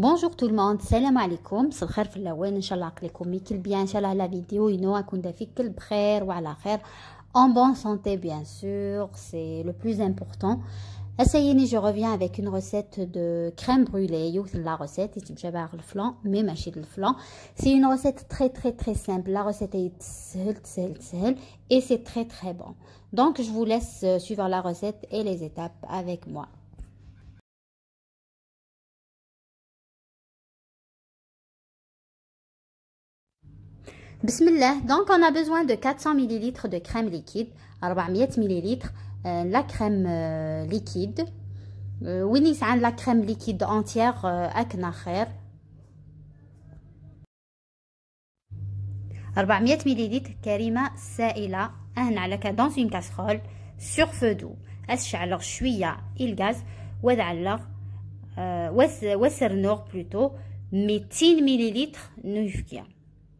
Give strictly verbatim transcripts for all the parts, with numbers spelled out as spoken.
Bonjour tout le monde, salam alaikum, مساء الخير في الاول. ان شاء الله عقلكم يكل bien, ان شاء الله la vidéo ينو اكون دافيك البخير وعلى خير, en bonne santé bien sûr, c'est le plus important. Essayez, je reviens avec une recette de crème brûlée, يوث la recette يتمشى بها الفلان, mais ماشي الفلان. C'est une recette très très très simple. La recette est simple, simple, simple, et c'est très très bon. Donc je vous laisse, euh, suivre la recette et les étapes avec moi. بسم الله. Donc on a besoin de quatre cents millilitres de crème liquide, أربعمية millilitres, euh, la crème, euh, liquide. Euh, وين يسعان la crème liquide entière, euh, أكن خير. أربعمية millilitres كريمة سائلة, أهن على ك-, dans une casserole, sur feu doux. أشعل شوية الغاز, وذعلغ, آه, وس-, وسرنوغ plutôt ميتين millilitres نوفكيا.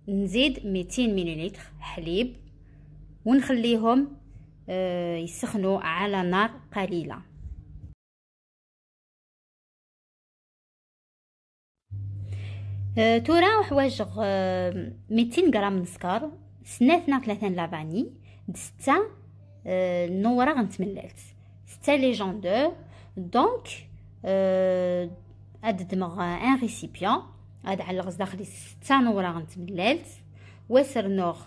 نزيد ميتين millilitres حليب, ونخليهم, آه, يسخنوا على نار قليلة. آه، تورا حوايج، آه، ميتين غرام نسكر، سنات ناغ ثلاثة لافاني، د ستة، آه، نورة غنتمللت، ستة لي جوندور. دونك، آه، اد دمغ ان ريسيبيون، اد علغ داخل ستة نورة غنتمللت، وسرنوغ،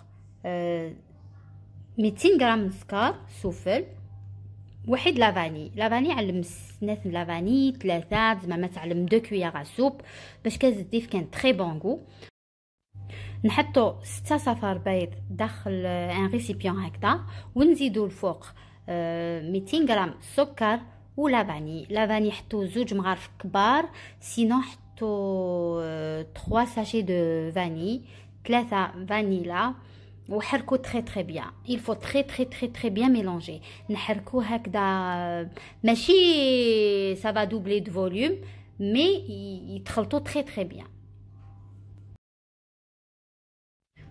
آه، ميتين غرام نسكر سفل، واحد لافاني. لافاني علم سنات لافاني، ثلاثة، زعما ما تعلم دو كويار سوب، باش كتدي كان تري بون غو. نحطو ستة صفار بيض داخل، آه، ان ريسيبيون هكذا، ونزيدو الفوق، آه، ميتين غرام سكر ولافاني. لافاني حطو زوج مغارف كبار، سينو حطو، آه، trois sachets de vanille، ثلاثة فانيلا، وحركو très très bien. Il faut très très très très bien mélanger. نحركو هكذا، آه، ماشي ça va doubler de volume, mais ي-, يتخلطو très très bien.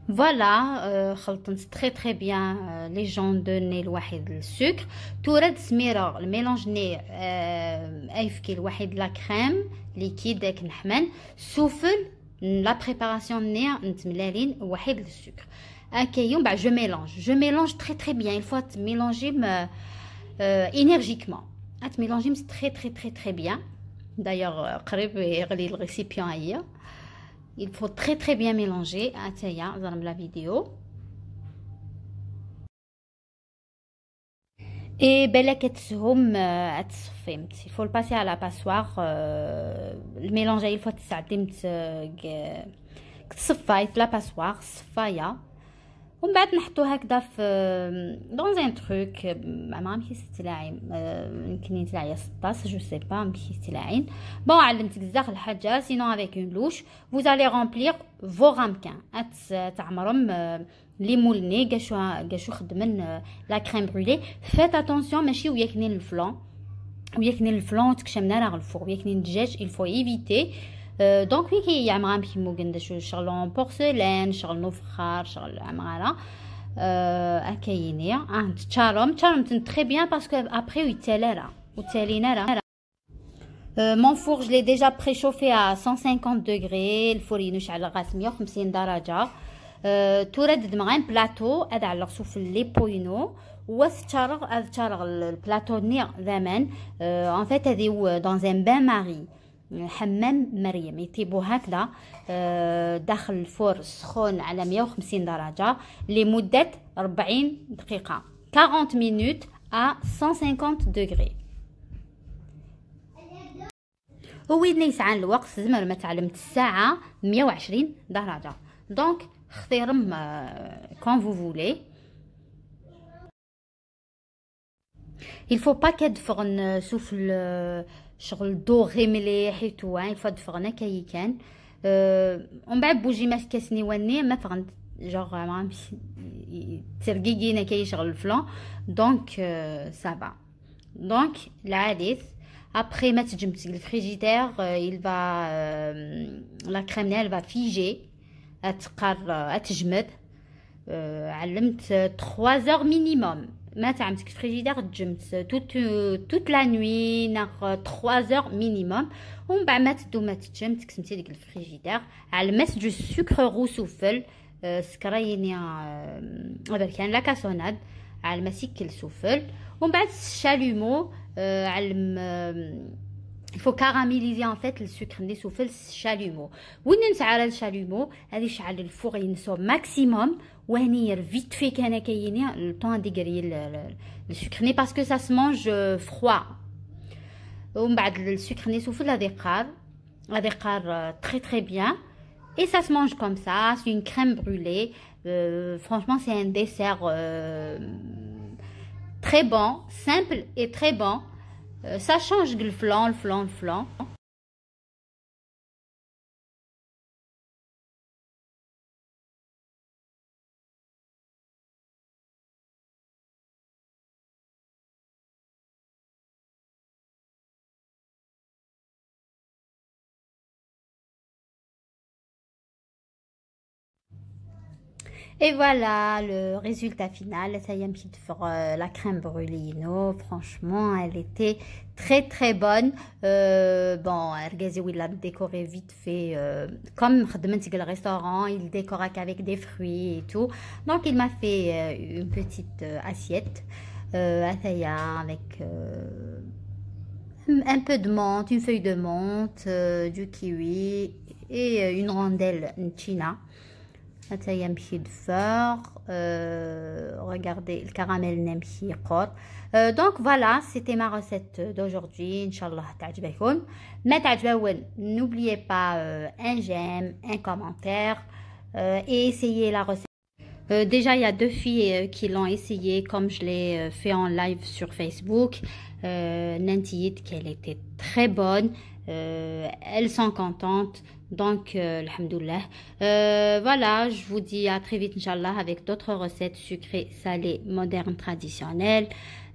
Voilà, آه، خلطنت très très bien، آه، لي جوندور ني الواحد السكر. تورا د سميرة الميلانج ني، آه، ايفكي الواحد لا كريم ليكيد داك نحمن سفل لا بريباراسيون ني نتملالين واحد السكر. هكا يوم بعد جو ميلانج، جو ميلانج très très bien. Il faut mélanger م-، آه، énergiquement. ات ميلانجي très très très très bien. دايوغ، آه، قريب يغلي الريسيبيون هي. Il faut très très bien mélanger. هاتايا زرم لا فيديو. اي بلا كتسهم، آه، تصفيمت. Il faut le passer à la passoire. آه، الميلانج هي الفوا تسعدمت، آه، ك-، كتصفايت لا باسوار، الصفايه. ومن بعد نحطو هكذا في، dans un truc، ما مشي ست لاعين، آه، يمكن تلاعي ستاش، je sais pas، مشي ست لاعين. بون، علمتك بزاف الحاجه، sinon avec une louche vous allez remplir vos ramequins. ات-، تعمرم، آه، لي مولني كاشو، كاشو خدمن، آه، لا كريم برولي. Faites attention، ماشي وياكنين الفلون، وياكنين الفلون تكشمنا راه الفور، وياكنين الدجاج il faut éviter. آه، دونك وي كي يعمر امشي موغن دا شو شغل اون بورسلين، شغل نو فخار، شغل عمارة. آه، اكايني، اه، تشارم، تشارم تن très bien parce que après يتالى راه، وتالينا راه. آه، mon four je l'ai déjà préchauffé à cent cinquante degrés، الفور ينوش على غاس مية وخمسين درجة. آه، تورا دد مغان بلاطو، هذا على سفل لي بوينو، وث تشارغ، هذا تشارغ البلاطو ني ذامان. آه، en fait هذه هو dans un bain-marie. حمام مريم، يطيبوا هكذا، آه، داخل الفور السخون على مية وخمسين درجة لمدة أربعين دقيقة، quarante minutes à cent cinquante degrés. وين يسعان الوقت زمر ما تعلمت الساعة مية وعشرين درجة. دونك اختيرم، آه، quand vous voulez. Il faut pas كدفغن سفل، آه، شغل دوغي مليح et tout، hein. Il faut دفغن كي كان. آه، ومن بعد بوجي ما كاسني وني ما فغنت، جوغ ما مش ترقيقينا كي شغل الفلون. دونك، آه، ça va. دونك العاديث، ابخي ما تجمد الفريجيدير، آه، il va، آه، la crème elle va figer، اتقر، اتجمد. آه، علمت trois heures minimum. Ma tɛemt deg frigidaire, ǧǧemt toute, toute la nuit, neɣ trois heures minimum. ومن بعد ما تدو ما تتشم، تكسمتي ديك الفريجيدير. على مس du sucre roux سوفل، آه، السكر يني، آه، هذا كان la cassonade، على مس يكل سوفل. ومن بعد chalumeau، آه، على م-، آه، il faut caraméliser en fait le sucre ني سوفل chalumeau. وين نسعى على ال chalumeau، هذه شعل الفور ينسو maximum، وهني vite fait كان كايني le temps ديغري ال sucre ني parce que ça se mange, euh, froid. ومن بعد ال sucre ني سوفل هذه قار، هذه قار، آه، très très bien. Et ça se mange comme ça, c'est une crème brûlée. Euh, franchement, c'est un dessert, euh, très bon, simple et très bon. Euh, ça change le flan, le flan, le flan. Et voilà le résultat final. Ça y est, la crème brûlée, non, franchement, elle était très très bonne. Euh, bon, regardez, il a décoré vite fait, euh, comme خدمت le restaurant, il décore avec des fruits et tout. Donc il m'a fait, euh, une petite, euh, assiette, euh, avec, euh, un peu de menthe, une feuille de menthe, euh, du kiwi et, euh, une rondelle tchina. هاتايا مشي دفار. Euh, regardez le caramel نمشي يقر. Euh, donc voilà, c'était ma recette d'aujourd'hui. إن شاء الله تعجبكم. ما تعجبون, n'oubliez pas, euh, un j'aime, un commentaire, euh, et essayez la recette. Euh, déjà, il y a deux filles, euh, qui l'ont essayé comme je l'ai, euh, fait en live sur Facebook. Euh, ننتيت qu'elle était très bonne. Euh, elles sont contentes. Donc, euh, الحمد لله. Euh, voilà, je vous dis à très vite, إن شاء الله, avec d'autres recettes sucrées, salées, modernes, traditionnelles.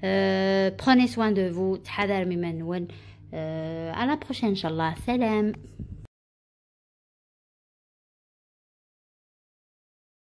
Euh, prenez soin de vous. تحضر مما نون. Euh, à la prochaine, إن شاء الله. سلام.